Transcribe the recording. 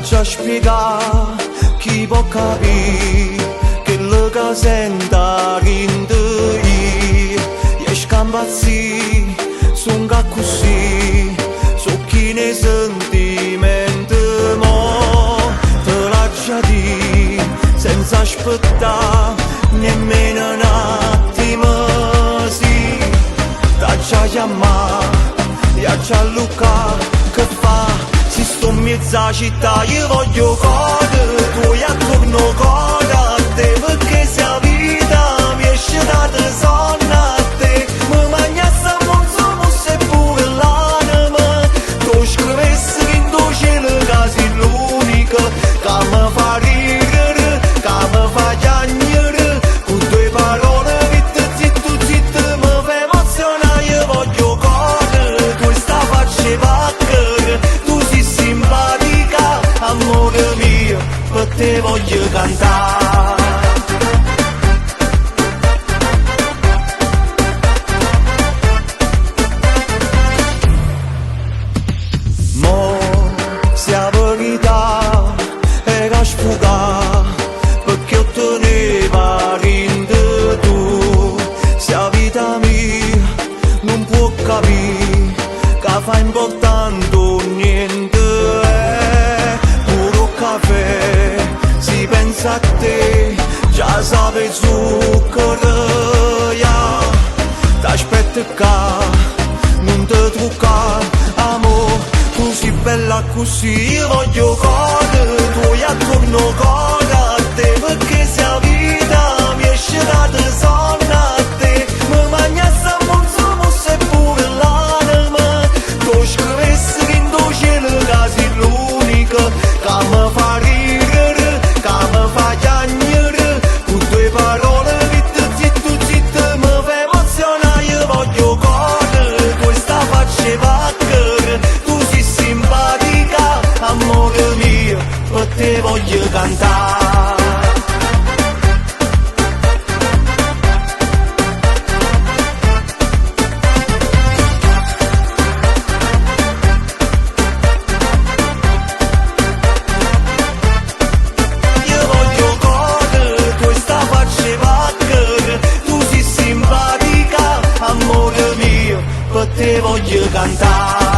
T'aggia spiegà chi po' capì chello ca sento 'a dinto io. Jesco a 'mpazzì, songo accussì, so' chino 'e sentimente mo te l'aggia dì senza aspettà nemmeno n'attimo sì t'aggia chiammà e aggia alluccà che fa si sto 'mmiezz' 'a città io voglio 'o core tuoio attuorno 'o core a te pecché si 'a vita mia scetate sonno a te me magnasse a muorze muorze e pure l'anema t' 'o scrivesse dint' 'o cielo ca si l'unica ca me fa ridere ca me fa chiagnere cu ddoje parole ditte zittu zittu me fa emozionà io voglio 'o core tuoio 'sta faccia 'e pacchere tu si simpatica ammore mio pe' te voglio cantà. Mo si 'a verità era sfugà pecché 'o teneva dint tu si 'a vita mia nun può capì ca fa importante 'o niente è pure 'o cafè si pensa a te già sape 'e zucchero ja t'aspetto ccà nun te truccà amò tu si bella accussì io voglio 'o core tuoio attuorno 'o core a te pecché si 'a vita mia scetate sonno a te me magnasse a muorze muorze e pure l'anema t' 'o scrivesse dint' 'o cielo ca si l'unica ca me fa ridere ca me fa chiagnere cu ddoje parole ditte zittu zittu me fa emozionà io voglio 'o core tuoio 'sta faccia 'e pacchere tu si simpatica ammore mio pe' te voglio cantà. Io voglio 'o core tuoio 'sta faccia 'e pacchere tu si simpatica ammore mio pe' te voglio cantà.